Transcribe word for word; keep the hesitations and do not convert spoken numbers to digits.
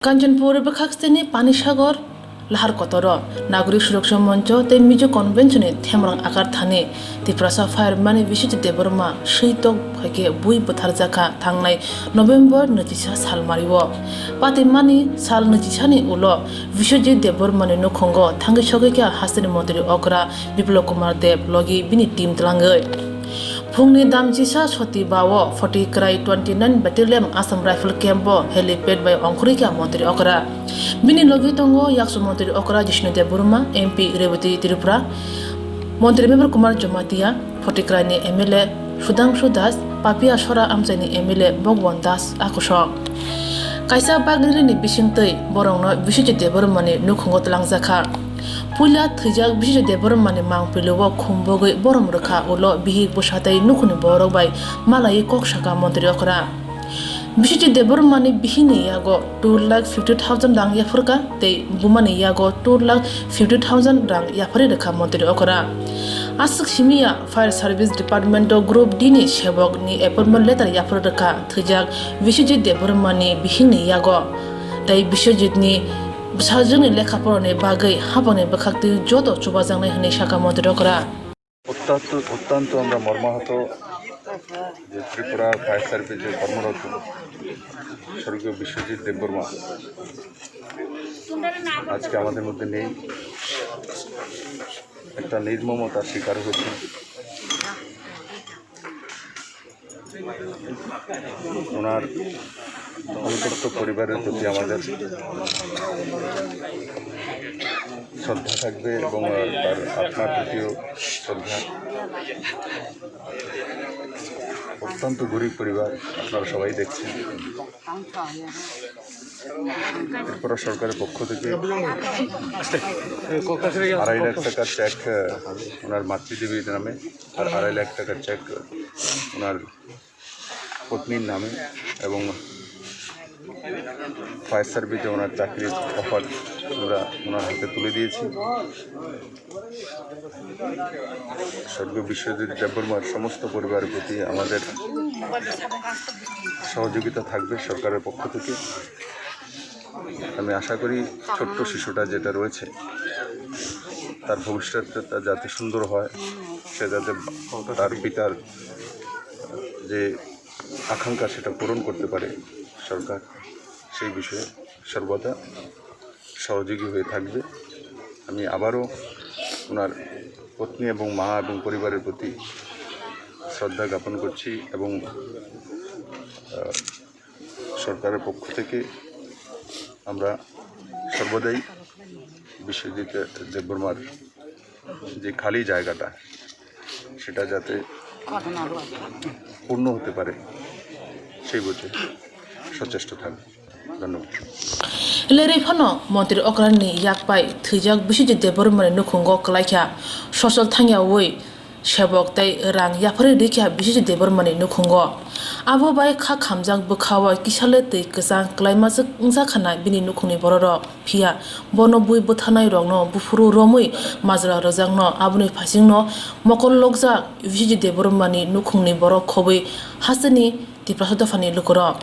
Kanchanpur bwkhaksteni Panisagar lahar kotoro Nagorik Suraksha Moncho tei Mizo Convention ni themrang akar thani Tiprasa Fire Mani Biswajit Debbarma switok phaikhe bui bwtharjakha thangnai November nwichisa salmario. Patimani sal nwichisa ni ulo Biswajit Debbarma ni nukhungo thangwi sogwikha hasteni montri okra Biplab Kumar Deb logi bini team tlangwi. Phungni damchisa soti bao Photikrai twenty nine Battalion Assam Rifle Camp o helipad bai ongkhorwi kha montri okra. Bini logi tongo yaksu montri okra Jishnu Debbarma, M P Rebati Tripura, montri Mevar Kumar Jamatia, Photikrai ni M L A Sudhangshu Das, Papia Sora amchaini M L A Bhagwan Das a kosok. Kaisa bagni rili ni bisingtwi borokno Biswajit Debbarma ni nukhungo twlangjakha. Puila thwijak Biswajit Debbarma ni mangpili o khum bogwi borom rwkha, ulo bihik bwsa tei nukhungni borok bai malaiwi kok sakha montri okra. Biswajit Debbarma ni bihikni yago two lakh fifty thousand rang yapharkha tei bumani yago two lakh fifty thousand rang yapharwi rwkha montri okra. Aswk simi ya Fire Service Department o Group D ni sebok ni appointment letter yapharwi rwkha thwijak Biswajit Debbarma ni bihikni yago tei Biswajit ni bwsajwkni lekha porani bagwi haphangni bwkhaktwi joto chubajaknai hwnwi sakha montri okra. অত্যন্ত অত্যন্ত আমরা মর্মাহত যে ত্রিপুরা ফায়ার সার্ভিসে কর্মরত স্বর্গীয় বিশ্বজিৎ দেববর্মা আজকে আমাদের মধ্যে নেই। একটা নির্মমতার শিকার হয়েছেন। ওনার অনুতপ্ত পরিবারের প্রতি আমাদের শ্রদ্ধা থাকবে এবং তার আত্মার প্রতিও শ্রদ্ধা। অত্যন্ত গরিব পরিবার, আপনারা সবাই দেখছেন। ত্রিপুরা সরকারের পক্ষ থেকে আড়াই লাখ টাকার চেক, আহ, ওনার মাতৃদেবীর নামে, আর আড়াই লাখ টাকার চেক ওনার পত্নীর নামে এবং ফায়ার সার্ভিসে ওনার চাকরির অফার আমরা ওনার হাতে তুলে দিয়েছি। স্বর্গীয় বিশ্বজিৎ দেববর্মার সমস্ত পরিবারের প্রতি আমাদের সহযোগিতা থাকবে সরকারের পক্ষ থেকে। আমি আশা করি ছোট্ট শিশুটা যেটা রয়েছে, তার ভবিষ্যৎটা যাতে সুন্দর হয়, সে যাতে তার পিতার যে আকাঙ্ক্ষা, সেটা পূরণ করতে পারে সরকার, সেই বিষয়ে সর্বদা সহযোগী হয়ে থাকবে। আমি আবারও ওনার পত্নী এবং মা এবং পরিবারের প্রতি শ্রদ্ধা জ্ঞাপন করছি এবং, আহ, সরকারের পক্ষ থেকে আমরা সর্বদাই বিশ্বজিৎ দেববর্মার যে খালি জায়গাটা, সেটা যাতে পূর্ণ হতে পারে, সেই বুঝে সচেষ্ট থাকবে। ধন্যবাদ। Lerwi phano montri okrani yak bai thwijak Biswajit Debbarmani nukhungo kwlaikha, sochol thangyawi sebok tei rang yapharwi rikha Biswajit Debbarmani nukhungo. Abo bai kha khamjak bwkhao kisale twi kwchang kwlaimajwk wngjakha na bini nukhungni bororok. Phiya bono bui bwtharnairokno buphuru romwi majra rwjakno aboni phaisingno mokol lokjak Biswajit Debbarmani nukhungni borok khobwi hasteni Tiprasa dophani lukurok.